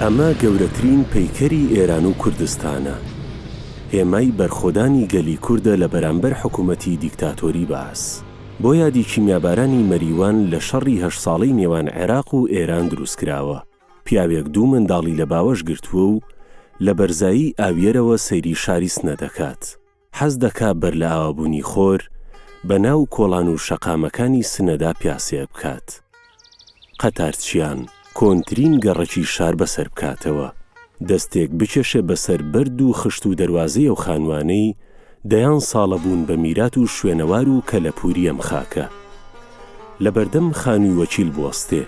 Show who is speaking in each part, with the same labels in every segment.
Speaker 1: ئەمە گەورەترین پەیکەری ئێران و کوردستانە. هێمای بەرخۆدانی گەلی کوردە لە بەرامبەر حکومەتی دیکتاتۆری بەعس. بۆ یادی کیمیابارانی مەریوان لە شەڕی هەشت ساڵەی نێوان عێراق و ئێران دروستکراوە. پیاوێک دوو منداڵی لە باوەش گرتووە و لە بەرزایی ئاویەرەوە سەیری شاری سنە دەکات. حەز دەکا بەر لە ئاوابوونی خۆر بە ناو کۆڵان و شەقامەکانی سنەدا پیاسەیەک بکات. قەتارچیان، کۆنترین گەڕەکی شار بەسەر بکاتەوە. دەستێک بکێشێ بەسەر بەرد و خشت و دەروازەی ئەو خانوانەی دەیان ساڵە بوون بە میرات و شوێنەوار و کەلەپووری ئەم خاکە. لە بەردەم خانووی وەکیل بوەستێ.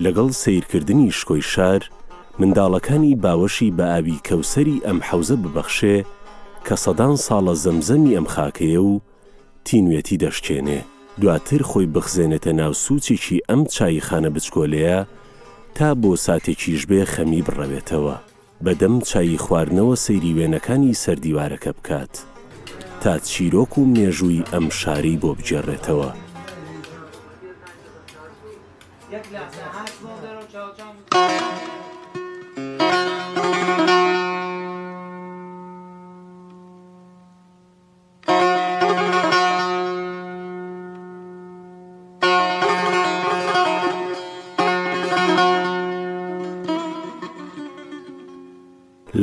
Speaker 1: لەگەڵ سەیرکردنی شکۆی شار، منداڵەکانی باوەشی بە ئاوی کەوسەری ئەم حەوزە ببەخشێ کە سەدان ساڵە زەمزەمی ئەم خاکەیە و تینوێتی دەشکێنێ، دواتر خۆی بخزێنێتە ناو سوچێکی ئەم چاییخانە بچکۆلەیە تا بۆ ساتێکیش بێ خەمی بڕەوێتەوە. بە دەم چایی خواردنەوە سەیری وێنەکانی سەر دیوارەکە بکات تا چیرۆک و مێژووی ئەم شارەی بۆ بگێڕێتەوە.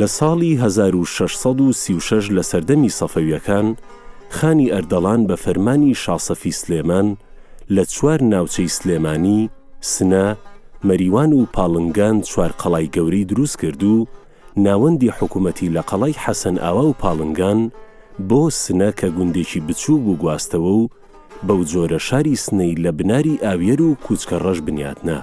Speaker 1: لە ساڵی 1636 لە سەردەمی سەفەویەکان، خانی ئەردەڵان بە فەرمانی شا سەفی سلێمان لە چوار ناوچەی سلێمانی، سنە، مەریوان و پاڵنگان چوار قەڵای گەورەی دروست کرد و ناوەندی حکوومەتی لە قەڵای حەسەن ئاوا و پاڵنگان بۆ سنە کە گوندێکی بچووک بوو گواستەوە و بەو جۆرە شاری سنەی لە بناری ئاویەر و کووچکە ڕەش بنیات نا.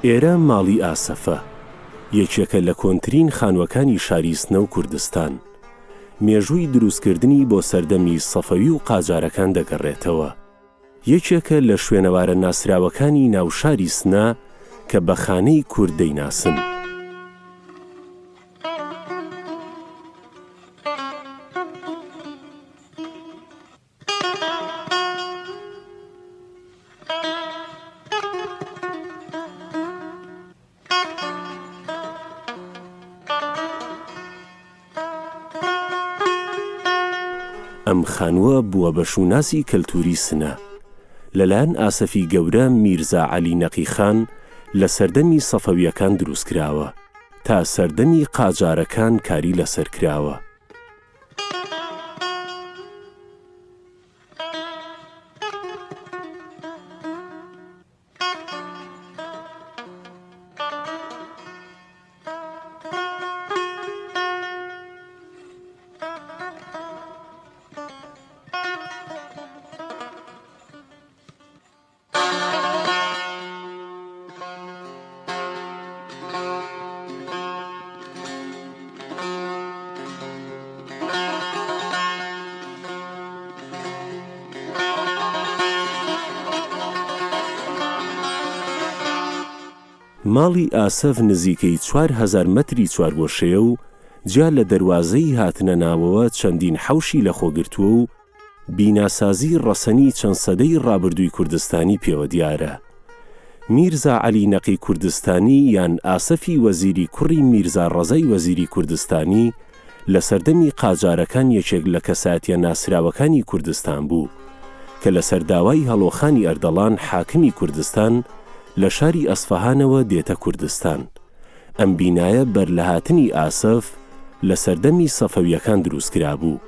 Speaker 1: ئێرە ماڵی ئاسەفە، یەکێکە لە کۆنترین خانووەکانی شاری سنە و کوردستان. مێژووی دروستکردنی بۆ سەردەمی سەفەوی و قاجارەکان دەگەڕێتەوە. یەکێکە لە شوێنەوارە ناسراوەکانی ناو شاری سنە کە بە خانەی کورد دەیناسن. ئەم خانووە بووە بە شووناسی کەلتووری سنە. لەلایەن ئاسەفی گەورە میرزا عەلی نەقی خان لە سەردەمی سەفەوییەکان دروستکراوە. تا سەردەمی قاجارەکان کاری لەسەر کراوە. ماڵی ئاسەف نزیکەی 4000 مەتری چوارگۆشەیە و جیا لە دەروازەی هاتنە ناوەوە چەندین حەوشی لەخۆگرتووە و بیناسازی ڕەسەنی چەند سەدەی ڕابردووی کوردستانی پێوە دیارە. میرزا عەلی نەقی کوردستانی یان ئاسەفی وەزیری کوڕی میرزا ڕەزای وەزیری کوردستانی لە سەردەمی قاجارەکان یەکێک لە کەسایەتیە ناسراوەکانی کوردستان بوو کە لەسەر داوای هەڵۆخانی ئەردەڵان حاکمی کوردستان لە شاری ئەسفەهانەوە دێتە کوردستان. ئەم بینایە بەر لە هاتنی ئاسەف لە سەردەمی سەفەویەکان دروست کرابوو.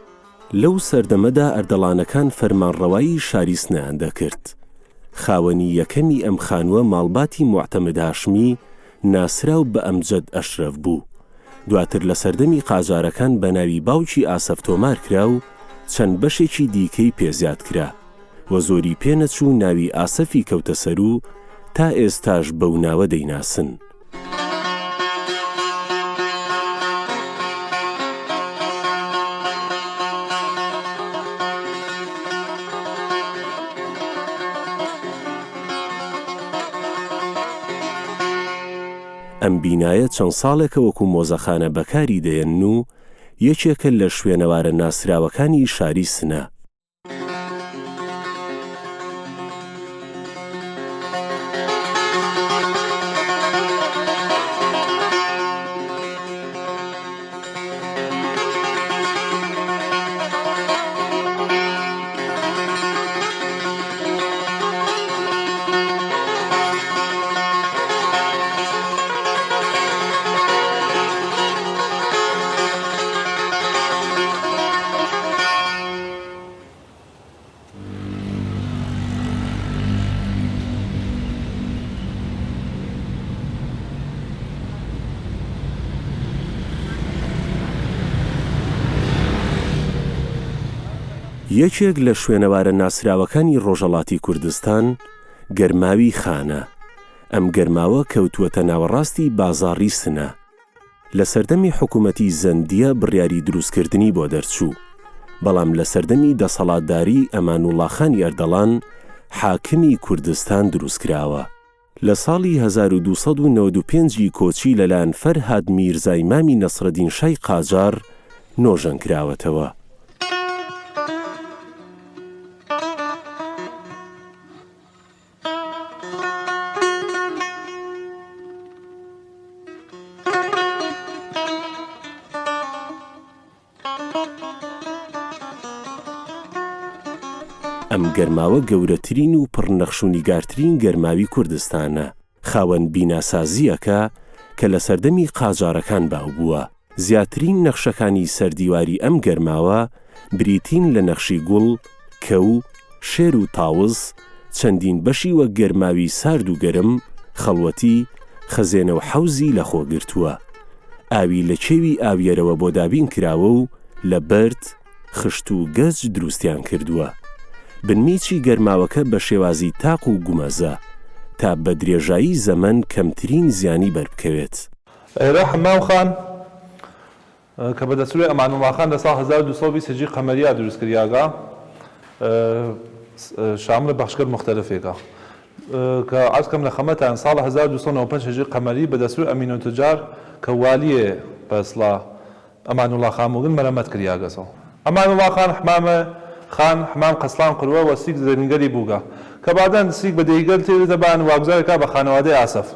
Speaker 1: لەو سەردەمەدا ئەردەڵانەکان فەرمانڕەوایی شاری سنەیان دەکرد. خاوەنی یەکەمی ئەم خانووە ماڵباتی موعتەمد هاشمی ناسراو بە ئەمجەد ئەشرەف بوو. دواتر لە سەردەمی قاجارەکان بە ناوی باوکی ئاسەف تۆمار کرا و چەند بەشێکی دیکەی پێ زیاد کرا و زۆری پێ نەچوو ناوی ئاسەفی کەوتە سەر و. تا ئێستاش بەو ناوە دەیناسن. ئەم بینایە چەند ساڵێکە وەکو مۆزەخانە بەکاری دەیەنن و یەکێکە لە شوێنەوارە ناسراوەکانی شاری سنە. یەکێک لە شوێنەوارە ناسراوەکانی ڕۆژهەڵاتی کوردستان، گەرماوی خانە. ئەم گەرماوە کەوتووەتە ناوەڕاستی بازاڕی سنە. لە سەردەمی حکوومەتی زەندییە بڕیاری دروستکردنی بۆ دەرچوو، بەڵام لە سەردەمی دەسەڵاتداریی ئەمانوڵڵاخانی ئەردەڵان، حاکمی کوردستان دروستکراوە. لە ساڵی 1295 ی کۆچی لەلایەن فەرهاد میرزای مامی نەسرەدین شای قاجاڕ نۆژەنکراوەتەوە. ئەم گەرماوە گەورەترین و پڕ نەخش و نیگارترین گەرماوی کوردستانە، خاوەن بیناسازییەکە کە لە سەردەمی قاجاڕەکان باو بووە. زیاترین نەخشەکانی سەر دیواری ئەم گەرماوە بریتین لە نەخشی گوڵ، کەو، شێر و تاوس، چەندین بەشی وەک گەرماوی سارد و گەرم، خەڵوەتی، خەزێنە و حەوزی لەخۆ گرتووە. ئاوی لە کێوی ئاویەرەوە بۆ دابین کراوە و لە بەرد، خشت و گەچ دروستیان کردووە. بنمیچی گەرماوەکە بە شێوازی تاق و گومەزە، تا بە درێژایی زەمەن کەمترین زیانی بەربکەوێت.
Speaker 2: ئێرە حەمام خان کە بە دەستوری ئەمانوڵا خان لە ساڵ 1220 هجری قەمەرییا دروست کریاگە شامل بەخشگەل موختەلفێکە کە عەرز کەم لە خەمەتان ساڵ 1295 هجری قەمەری بە دەستور ئەمینۆتجار کە والیێ بە ئسڵا ئەمانوڵا خان بوگن مەرەمەت کریاگەسەو. ئەمانوڵا خان حمامە خان حمام قەسڵان قروە وە سیک زەمینگەلی بوگە کە بادەن سیک بە دێیگەل تێرێتە بان واگوزارێکا بە خانەوادەی ئاسەف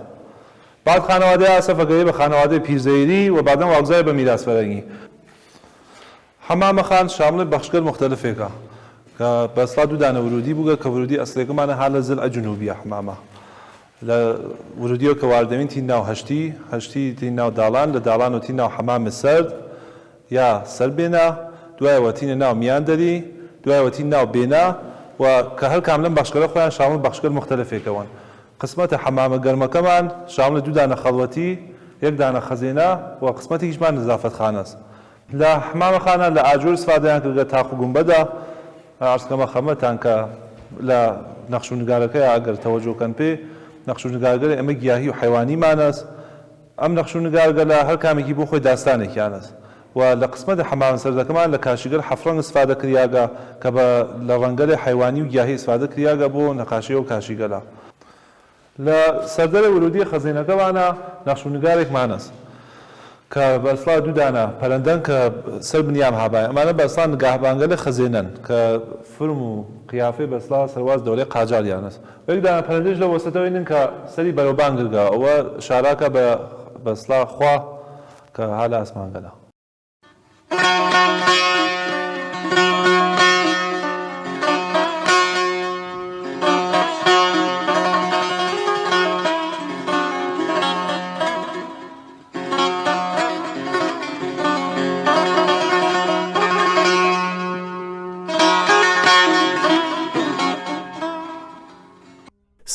Speaker 2: بعد خانەوادەی ئاسەف ئەگەرێ بە خانەوادەی پیرزەیری و بعدەن واگوزارێ بە میراس فەرەنگی. حەمامە خان شامڵێ بەخشگەل موختەلفێکە کە بە ئسڵا دو دانە ورودی بوگە کە ورودی ئەسڵیەکەمانە ها لە زلع جنوبیە حمامە لە ورودیەو کە واردەوین تین ناو هەشتی هەشتی تین ناو داڵان لە داڵانەو تین ناو حەمام سەرد یا سەر بێنا دوایەوە تینە ناو میان دەری دوایەوە تین ناو بێنا و کە هەر کام لەم بەخشگەلە خۆیان شامڵ بەخشگەل موختەلفێکەوەن قسمەتە حەمامە گەرمەکەمان شامڵی دوو دانە خەڵوەتی، یەک دانە خەزێنە و قسمەتێکیشمان نزافەتخانەس. لە حمامەخانە لە ئاجۆر ئیسفادەیان کردگە تاق و گومبەدە. عەرز کەمە خەمەتان کە لە نەخش و نگارەکەیا ئەگەر تەوەجۆ کەن پێ، نەخش و نگارگەلێ ئێمە گیاهی و حەیوانیمانەس. ئەم نەخش و نگارگەلە هەر کامێکی بۆ خۆی داستانێکیانەس و لە قسمەتە حەمامە سەردەکەمان لە کاشیگەل حەفت ڕەنگ ئیسفادە کریاگە کە بە لە ڕەنگەلێ حەیوانی و گیاهی ئیسفادە کریاگە بۆ نەقاشی ئەو کاشیگەلە. لە سەردەرێ ورودیە خەزێنەکەمانە نەخش و نگارێک مانەس کە بە ئسڵا دو دانە پەرەندەن کە سەر بنیام هابایە ئەمانە بە ئسڵا نگاهبانگەلێ خەزێنەن کە فرم و قیافەی بە ئسڵا سەرواز دەورەی قاجاریانەس و یەک دانە پەرەندەیش لە وەسەتەوەی نن کە سەری بەرەو بان گرگە ئەوە شاراکە بە بە ئسڵا خوا کە ها لە ئاسمانگەلە.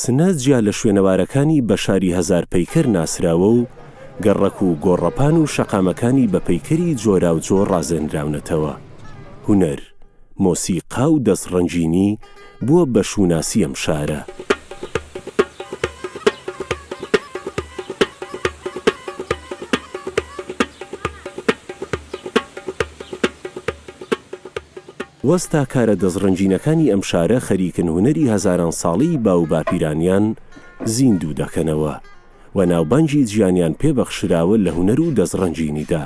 Speaker 1: سنە جیا لە شوێنەوارەکانی بە شاری هەزارپەیکەر ناسراوە و گەڕەک و گۆڕەپان و شەقامەکانی بە پەیکەری جۆراوجۆر ڕازێنراونەتەوە. هونەر، مۆسیقا و دەستڕەنگینی بووە بە شوناسی ئەم شارە. وەستا کارە دەستڕەنگینەکانی ئەم شارە خەریکن هونەری هەزاران ساڵەی باوباپیرانیان زیندوو دەکەنەوە و ناوبانگی جیانیان پێ بەخشراوە لە هونەر و دەستڕەنگینیدا.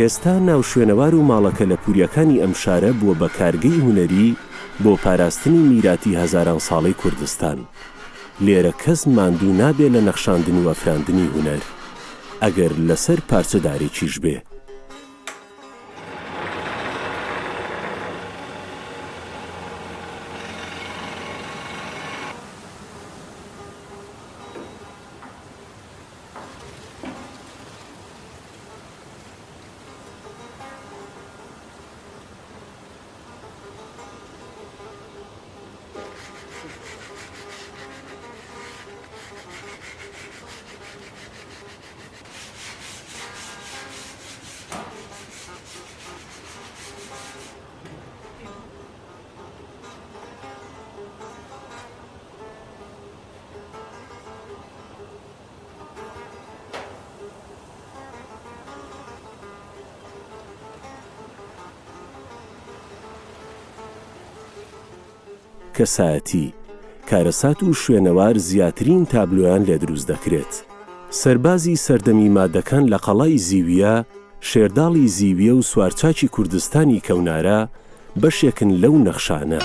Speaker 1: ئێستا ناو شوێنەوار و ماڵە کەلەپوورییەکانی ئەم شارە بووە بە کارگەی هونەری بۆ پاراستنی میراتی هەزاران ساڵەی کوردستان. لێرە کەس ماندوو نابێ لە نەخشاندن و ئەفراندنی هونەر، ئەگەر لەسەر پارچە دارێکیش بێ. کەسایەتی، کارەسات و شوێنەوار زیاترین تابلۆیان لێ دروست دەکرێت. سەربازی سەردەمی مادەکان لە قەڵای زیویە، شێرداڵی زیویە و سوارچاکی کوردستانی کەونارا بەشێکن لەو نەخشانە.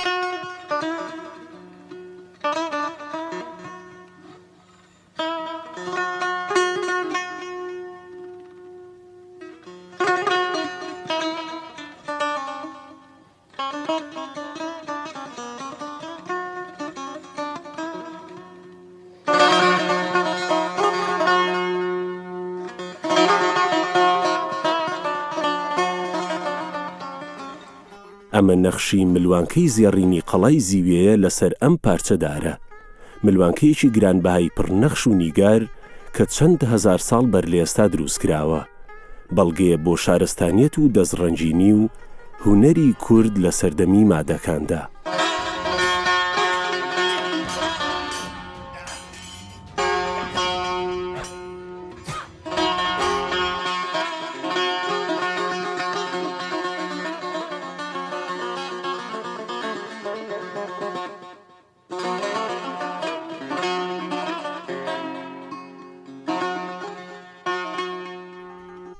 Speaker 1: ئەمە نەخشی ملوانکەی زێڕینی قەڵای زیوێیە لەسەر ئەم پارچە دارە. ملوانکەیەکی گرانبەهای پڕ نەخش و نیگار کە چەند هەزار ساڵ بەر لە ئێستا دروستکراوە. بەڵگەیە بۆ شارستانیەت و دەستڕەنگینی و هونەری کورد لە سەردەمی مادەکاندا.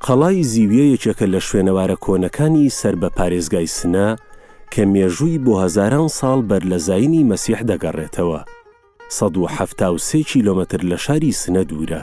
Speaker 1: قەڵای زیویە یەکێکە لە شوێنەوارە کۆنەکانی سەر بە پارێزگای سنە کە مێژووی بۆ هەزاران ساڵ بەر لە زایینی مەسیح دەگەڕێتەوە. 173 کیلۆمەتر لە شاری سنە دوورە.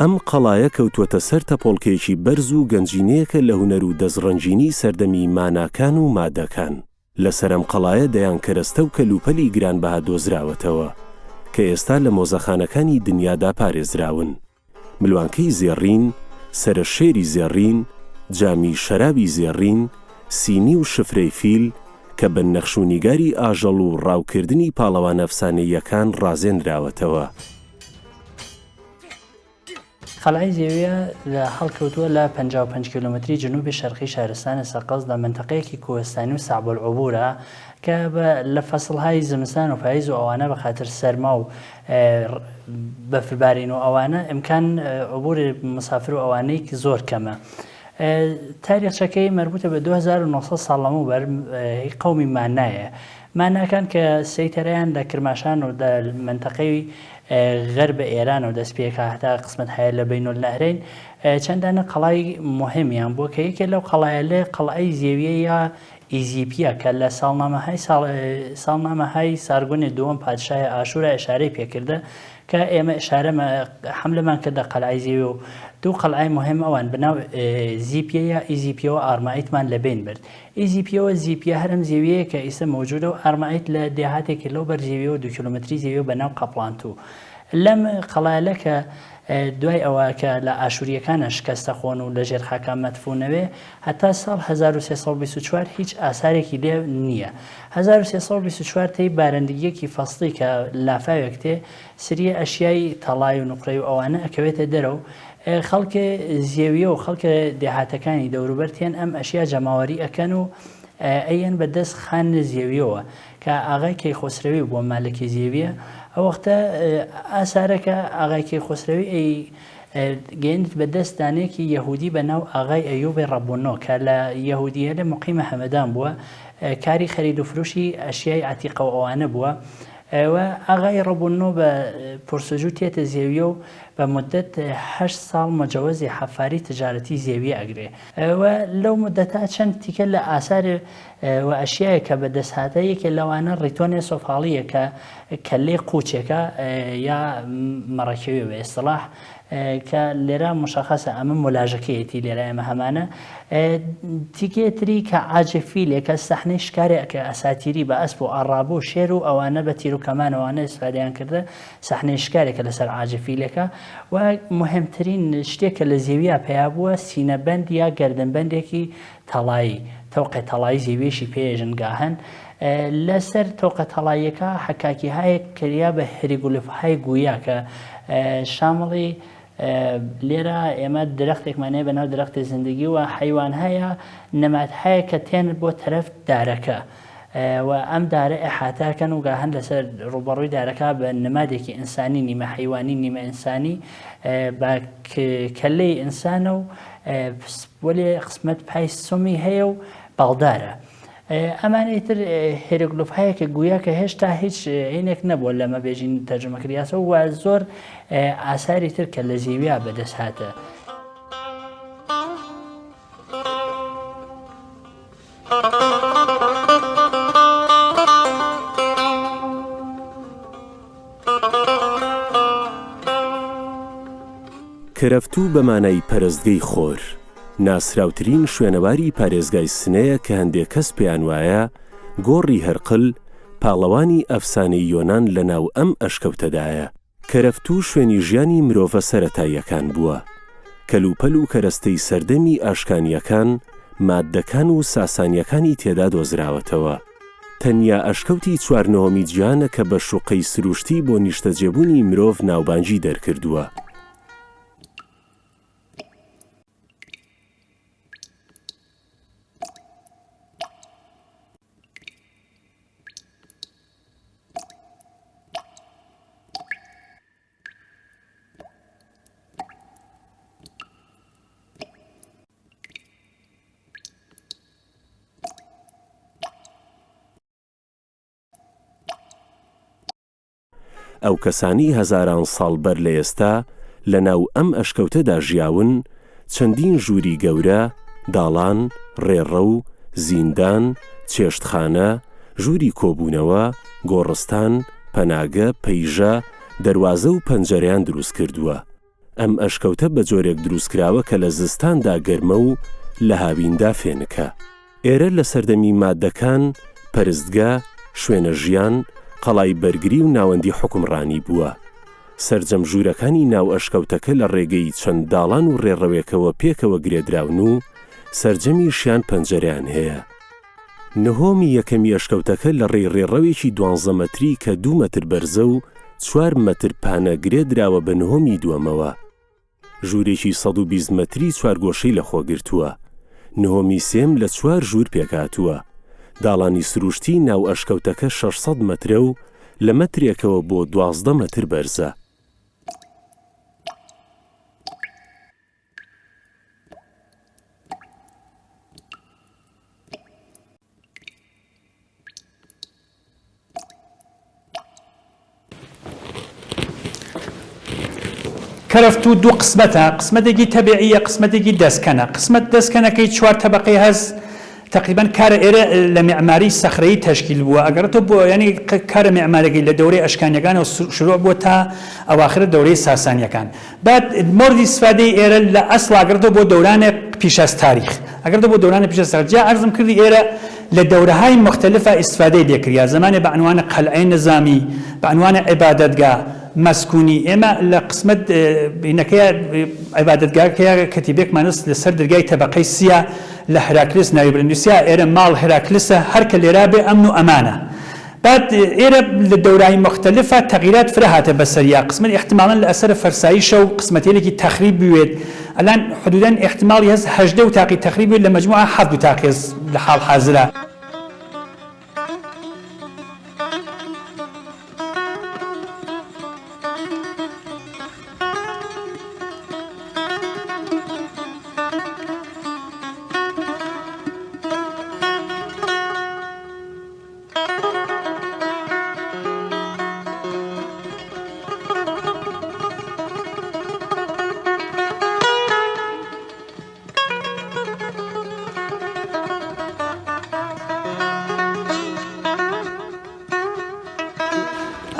Speaker 1: ئەم قەڵایە کەوتووەتە سەر تەپۆڵکەیەکی بەرز و گەنجینەیەکە لە هونەر و دەستڕەنگینی سەردەمی ماناکان و مادەکان. لەسەر ئەم قەڵایە دەیان کەرەستە و کەلوپەلی گرانبەها دۆزراوەتەوە، کە ئێستا لە مۆزەخانەکانی دنیادا پارێزراون. ملوانکەی زێڕین، سەرە شێری زێڕین، جامی شەراوی زێڕین، سینی و شفرەی فیل، کە بە نەخش و نیگاری ئاژەڵ و ڕاوکردنی پاڵەوانە ئەفسانەییەکان ڕازێنراوەتەوە.
Speaker 3: قەڵای زێویە لە هەڵکەوتووە لە 55 کیلۆمەتری جنوبی شەرقی شارستانی سەقز لە مەنتەقەیەکی کوهستانی و صعب العبورە کە بە لە فەسڵهای زمستان و پاییز و ئەوانە بە خاتر سەرما و بەفربارین و ئەوانە ئیمکان عبوری مسافر و ئەوانەی زۆر کەمە. تاریخچەکەی مەربوتە بە 2900 ساڵ لەمەوبەر هی قەومی مانایە. ماناکان کە سەیتەرەیان لە کرماشان و لە مەنتەقەی غەرب ئێرانەوە دەست پێکا هەتا قسمەت هەیە لە بین النهرین چەند دانە قەڵای موهمیان بووە کە یەکێ لەو قەڵایەلە قەڵای زێویە یا. ئیزیپیە کە لە ساڵنامەهای ساڵ ساڵنامەهای سارگۆنی دووەم پادشای ئاشورا ئشارەی پێکردە کە ئێمە ئشارە حەملەمان کردە قەلعەی زێوێ و دوو قەلعەی موهیم ئەوان بەناو زیپیە یا ئیزیپیەوە ئارمائیتمان لە بەین برد. ئیزیپیەوە زیپیە هەر ئەم زێویەیە کە ئیسە مەوجودە و ئارمائیت لە دێهاتێکی لەو بەر زێویەوە دوو کیلۆمەتری زێویە بە ناو قەپڵانتوو. لەم قەڵایلە کە دوای ئەوە کە لە ئاشوریەکانە شکەستە خۆن و لە ژێر خاکا مەدفوونەوێ هەتا ساڵ 1324 هیچ ئاسارێکی لێ نییە. 1324 تێی بارەندگیەکی فەسڵی کە لافاوێک تێ سریە ئەشیای تەڵای و نوقرەی و ئەوانە ئەکەوێتە دەرەو خەڵکێ زێویە و خەڵکە دێهاتەکانی دەوروبەر تێن ئەم ئەشیا جەماوەری ئەکەن و ئەیەن بە دەست خان زێویەوە کە ئاغای کەیخۆسرەوی بووە مالکی زێویە ئەو وەختە ئاسارەکە ئاغای کەیخۆسرەوی ئەی گەیەنێت بە دەست دانەیەکی یەهودی بە ناو ئاغای ئەیوبی ڕەبونۆ کە لە یەهودیە لە مقیمە هەمەدان بووە کاری خەرید و فروشی ئەشیای عەتیقە و ئەوانە بووە و ئاغای ڕەبونۆ بە پرسجوو تێتە زێویە و بە مدەت هەشت ساڵ مجەوەزی حەفاری تجارەتی زێویە ئەگرێ و لەو مدەتە چەند تیکە لە ئاسار و ئەشیایەک کە بە دەست هاتە یەکێ لەوانە ڕیتۆنێ سۆفاڵییە کە کەللەی قوچێکە یا مەڕەکێوێ بە ئێستڵاح کە لێرە مشەخەسە ئەمە مۆلاژەکەیەتی لێرە ئێمە هەمانە تیکێ تری کە عاجێ فیلێکە سەحنەی شکارێ کە ئەساتیری بە ئەسپ و ئەڕابە و شێر و ئەوانە بە تیر و کەمان ئەوانە ئیسفادەیان کردە سەحنەی شکارێکە لەسەر عاجێ فیلێکە و مهمترین شتێک کە لە زێویا پەیا بووە سینەبەند یا گەردنبەندێکی تەڵایی، تەوقێ تەڵایی زێویەشی پێ ئێژن گاهەن، لە سەر تەوقە تەڵاییەکە حەکاکیهایەک کریا بە هێریگولفهای گویا کە شامڵی لێرە ئێمە درەختێکمان هەیە بە ناو درەختی زندگی و حەیوانهایە نەمادهایە کە تێن بۆ تەرەف دارەکە و ئەم دارە ئیحاتە کەن و گاهەن لەسەر ڕووبەڕووی دارەکە بە نمادێکی ئینسانی نیمە حەیوانی نیمە ئینسانی بە کەلەی ئینسانە و وەلێ قسمەت پای سمی هەیە و باڵدارە. ئەمانە ئیتر هێرۆگلۆفهایەکە گویا کە هێشتا هیچ عینێک نەبووە لەمە بێژین تەرجمە کریاسەوە و زۆر ئاساری تر کە لە زیویا بەدەست هاتە.
Speaker 1: کەرەفتوو بە مانای پەرستگەی خۆر، ناسراوترین شوێنەواری پارێزگای سنەیە کە هەندێ کەس پێیان وایە گۆڕی هەرقل، پاڵەوانی ئەفسانەی یۆنان لە ناو ئەم ئەشکەوتەدایە. کەرەفتوو شوێنی ژیانی مرۆڤە سەرەتاییەکان بووە. کەلوپەل و کەرەستەی سەردەمی ئاشکانییەکان، ماددەکان و ساسانییەکانی تێدا دۆزراوەتەوە. تەنیا ئەشکەوتی چوارنهۆمی جیهانە کە بە شوقەی سروشتی بۆ نیشتەجێبوونی مرۆڤ ناوبانگی دەرکردووە. ئەو کەسانەی هەزاران ساڵ بەر لە ئێستا لە ناو ئەم ئەشکەوتەدا ژیاون، چەندین ژووری گەورە، داڵان، ڕێڕەو، زیندان، چێشتخانە، ژووری کۆبوونەوە، گۆڕستان، پەناگە، پەیژە، دەروازە و پەنجەرەیان دروست کردووە. ئەم ئەشکەوتە بە جۆرێک دروستکراوە کە لە زستاندا گەرمە و لە هاویندا فێنکە. ئێرە لە سەردەمی مادەکان پەرستگە، شوێنە ژیان، قەڵای بەرگری و ناوەندی حوکمڕانی بووە. سەرجەم ژوورەکانی ناو ئەشکەوتەکە لە ڕێگەی چەند داڵان و ڕێڕەوێکەوە پێکەوە گرێدراون و سەرجەمیشیان پەنجەرەیان هەیە. نهۆمی یەکەمی ئەشکەوتەکە لە ڕێی ڕێڕەوێکی دوانزە مەتری کە دوو مەتر بەرزە و چوار مەتر پانە گرێ دراوە بە نهۆمی دووەمەوە. ژوورێکی 120 مەتری چوارگۆشەی لەخۆ گرتووە. نهۆمی سێم لە چوار ژوور پێکهاتووە. داڵانی سروشتی ناو ئەشکەوتەکە 600 مەترە و لە مەترێکەوە بۆ 12 مەتر بەرزە.
Speaker 4: کەرەفتوو دوو قسمەتە، قسمەتێکی تەبیعییە، قسمەتێکی دەستکەنە. قسمەت دەستکەنەکەی چوار تەبەقەی هەس. تەقریبەن کارە ئێرە لە مێعماری سەخرەیی تەشکیل بووە ئەگەڕێتەوە بۆ یانی کارە مێعمارەکەی لە دەورەی ئەشکانیەکانەوە شروع بووە تا ئەواخرە دەورەی ساسانیەکان بعد مۆردی ئیستفادەی ئێرە لە ئەسڵ ئەگەڕێتەوە بۆ دەورانێ پیش از تاریخ ئەگەڕێتەوە بۆ دەورانێ پیش از تاریخ جا عەرزم کردی ئێرە لە دەورەهای موختەلفا ئیستفادەی لێ کریا زەمانێ بە عەنوانە قەلعەی نزامی بە عەنوانە عیبادەتگا مەسکونی ئێمە لە قسمەت بینەکەیا عیبادەتگاکەیا کەتیبێکمان هەس لە سەر درگای تەبەقەی سیا لە هراکلس ناوی برد نوسیا ئێرە ماڵ هراکلسە هەر کە لێرا بێ ئەمن و ئەمانە بعد ئێرە لە دەورای موختەلفا تەغیرات فرە هاتە بەسەریا قسمەت ئیحتماڵەن لە ئەسەر فەرسایشەو قسمەتێلێکی تەخریب بوێت ئەلان حدودەن ئیحتماڵی هەس 18 وتاقی تەخریب بوێت لە مەجموعا هەفت وتاقی هەس لە حاڵ حازرا.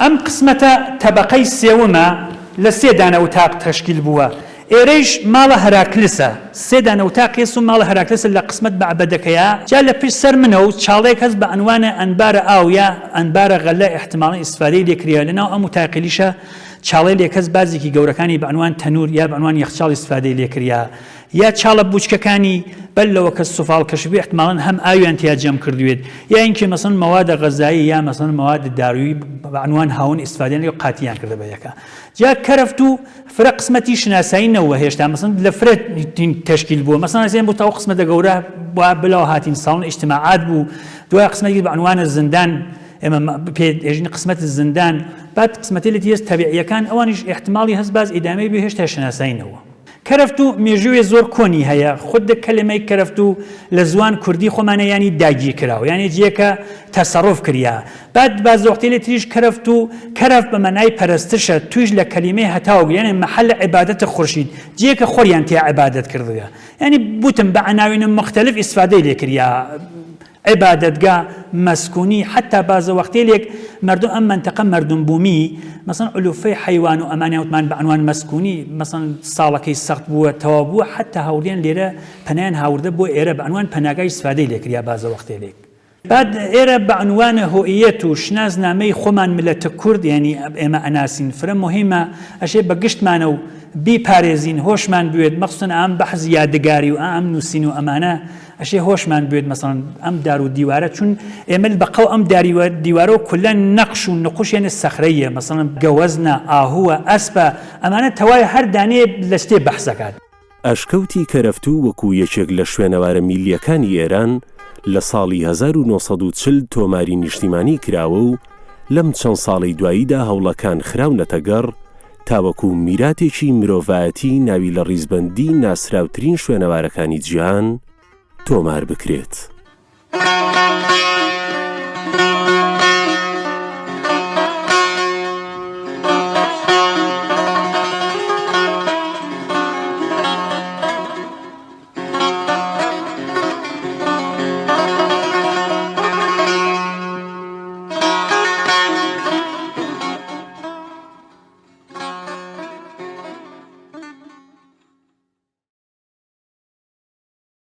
Speaker 4: ئەم قسمەتە تەبەقەی سێومە لە سێ دانە وتاق تەشکیل بووە ئێرەیش ماڵە هەراکلسە سێ دانە وتاق هەس و ماڵە هەراکلسە لە قسمەت مەعبەدەکەیا جا لە پشت سەر منەو چاڵێک هەس بە عەنوانە ئەنبارە ئاو یا ئەنبارە غەلە ئیحتماڵەن ئیستفادەی لێ کریا لە ناو ئەم وتاقیلیشە چاڵەیلێک هەس بازێکی گەورەکانی بە عەنوان تەنور یا بە عەنوان یەخچاڵ ئیستفادەی لێ کریا یا چاڵە بوچکەکانی بەر لەوە کە سوفاڵ کەشف بێ ئیحتماڵەن هەم ئاویان تیا جەم کردوێت یا ئینکێ مەسەڵەن مەوادە غەزایی یا مەسەڵەن مەواد دارویی بە عەنوان هاون ئیستفادەیان لێ قاتیان کردە بە یەکا جا کەرەفت و فرە قسمەتی شناسایی نەوە هێشتا مەسەڵەن لە فرە تەشکیل بووە مەسەڵەن ئەزێن بوو تا ئەو قسمەتە گەورە وا بلاوە هاتین ساڵۆن ئیجتماعات بوو دوای قسمەتی بە عەنوانە زندان ئێمە پێ ئێژین قسمەت زندان بعد قسمەتێلێتی هەس تەبیعیەکان ئەوانیش ئیحتماڵی هەس باز ئیدامەی بێ هێشتا شناسایی نەوە. کەرەفتو مێژووێ زۆر کۆنی هەیە، خود کەلەمەی کەرەفتو لە زوان کوردی خۆمانە یانی داگیرکراو یانێ جیێکە تەسەڕوف کریا. بعد بازوەختێلێ تریش کەرەفتو کەرەف بە مەنای پەرەستشە تویش لە کەلیمەی هەتاو یانێ مەحەل عبادەت خورشید جیێکە خۆریان تیا عبادەت کردگە یانی بوتم بە عەناوین موختەلف ئیستفادەی لێ کریا. عبادەتگا، مەسکونی، حەتا بازە وەختێلێک مەردوم ئەم مەنتەقە مەردوم بومی، مەسەڵەن علوفەی حەیوان و ئەمانیان وتمان بە عنوان مەسکونی، مەسەڵەن ساڵەکەی سەخت بووە تەواو بووە حەتا هاوردیان لێرە پەنایان هاوردە بۆ ئێرە بە عنوان پەناگای ئیستفادەی لێ کریا بازە وەختێلێک. بعد ئێرە بە عنوان هویەت و شناس نامەی خۆمان ملەت کورد یانی ئێمە ئەناسین فرە موهیمە ئەشێ بە گشتمانەو بیپارێزین هۆشمان بوێت مەخسوسەن ئام بەحس یادگاری و ئام نووسین و ئەمانە ئەشێ هۆشمان بوێت مەسەڵەن ئەم دار و دیوارە چون ئێمە بە قەو ئەم داری و دیوارە و کولەن نەقش و نقوش یەنێ سەخرەییە مەسەڵەن گەوەزنە ئاهووە ئەسپە ئەمانە تەوای هەر دانەیە لە شتێ بەحس ئەکات.
Speaker 1: ئەشکەوتی کەرەفتوو وەکوو یەکێک لە شوێنەوارە میللییەکانی ئێران لە ساڵی 1940 تۆماری نیشتیمانی کراوە و لەم چەند ساڵەی دواییدا هەوڵەکان خراونەتە گەڕ تاوەکو میراتێکی مرۆڤایەتی ناوی لە ڕیزبەندی ناسراوترین شوێنەوارەکانی جیهان تۆمار بکرێت.